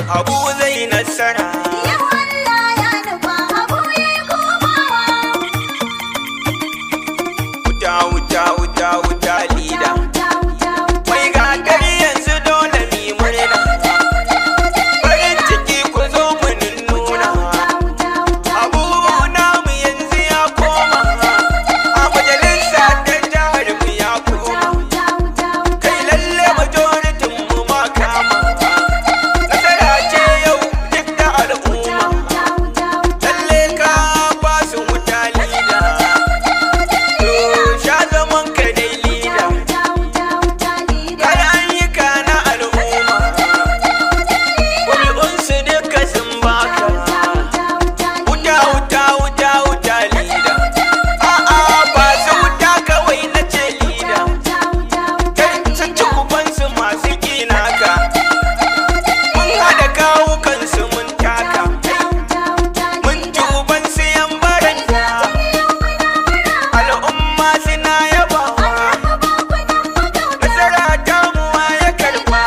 Habu zai nasara. Yau Allah ya nufa Habu ya yi komawa. Wuta wuta wuta wuta lida. Wuta wuta wuta. Mai gagari yanzu dole mi murna. Wuta wuta wuta. Farin ciki ku zo mu nuna. Wuta wuta wuta. Abu namu yanzu ya koma. A majalisa ta jihar mu ya koma. Wuta wuta wuta. Kai lalle majoritin mu ma kama. Nasara ce yau duk da al'umma. Wuta wuta wuta. Lalle ka ba su wuta lida. To sha zaman ka dai lida. Wuta wuta wuta lida. Kai ayyuka na al'umma. Ƙuri'unsu duka sun baka. Wuta wuta wuta wuta lida. A'a ba su wuta kawai na ce lida. Kai sun ci ubansu masu gina ka. Mun haɗa kawukansu mun taka. Mun ci ubansu yan baranda. Al'umma suna yabawa. Nasara damuwa ya karba.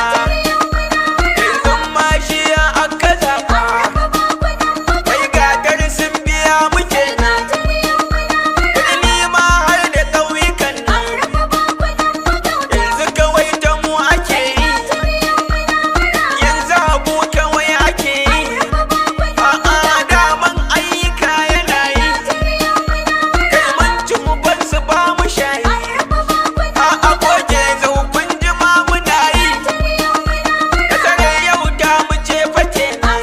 Yanzu ma shi ya aka zaɓa. Mai gagar sun biya muke nan. Birni ma har da ƙauyukan nan. Yanzu kawai ta mu ake yi. Yanzu abu kawai ake yi. A'a daman ayyuka yana yi. Kai mun ci mu bar su ba mu shayi. A'a goge zau kun ji ma muna yi. Nasarar yau ta mu ce fa kenan.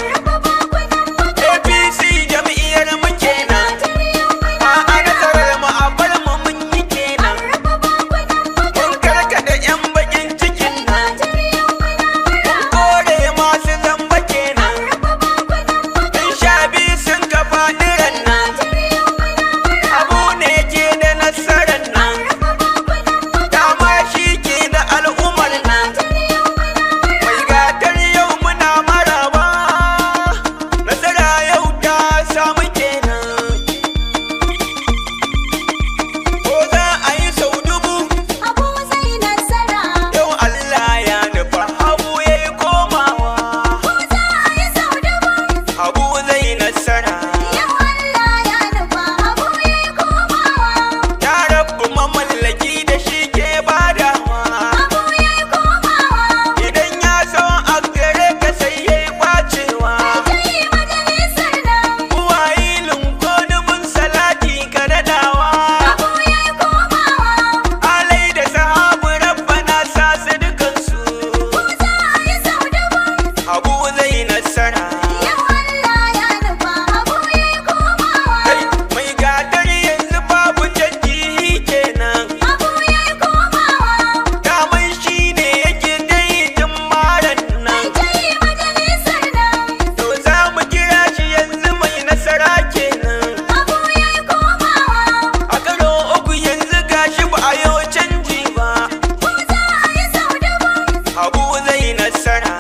APC jam'iyyar mu kenan. A'a nasarar mu a bar mu mun yi kenan. Mun karkada 'yan bakin cikin nan. Mun kore masu zamba kenan. Mun sha biyu sun ka faɗi nan. Abu ne ke da nasarar nan. Dama shi ke da al'ummar nan. Mai gatar yau muna maraba. Nasara yau ta samu kenan. Ko za a yi sau dubu. Habu zai nasara. Yau Allah ya nufa Habu ya yi komawa. Ko za a yi sau dubu. Habu zai nasara. Yau Allah ya nufa Habu ya yi komawa. Ya rabu mamallaki da shi ke badawa. Habu ya yi komawa. Idan ya so a gare ka sai ya yi kwacewa. Ta yi majalisar nan. Uwaye lunko dubun salati ka nadawa. Habu ya yi komawa. Alai da sahabu rabbana sa su dukansu. Ko za a yi sau dubu. Habu zai nasara. Yau Allah ya nufa Habu ya yi komawa. Kai, mai gadar yanzu babu canji kenan. Habu ya yi komawa. Daman shi ne yake daidaitun maran nan. Ta yi majalisar nan. To za mu kira shi yanzu mai nasara kenan. Habu ya yi komawa. A karo uku yanzu gashi ba a yau canji ba. Ko za a yi sau dubu. Habu zai nasara.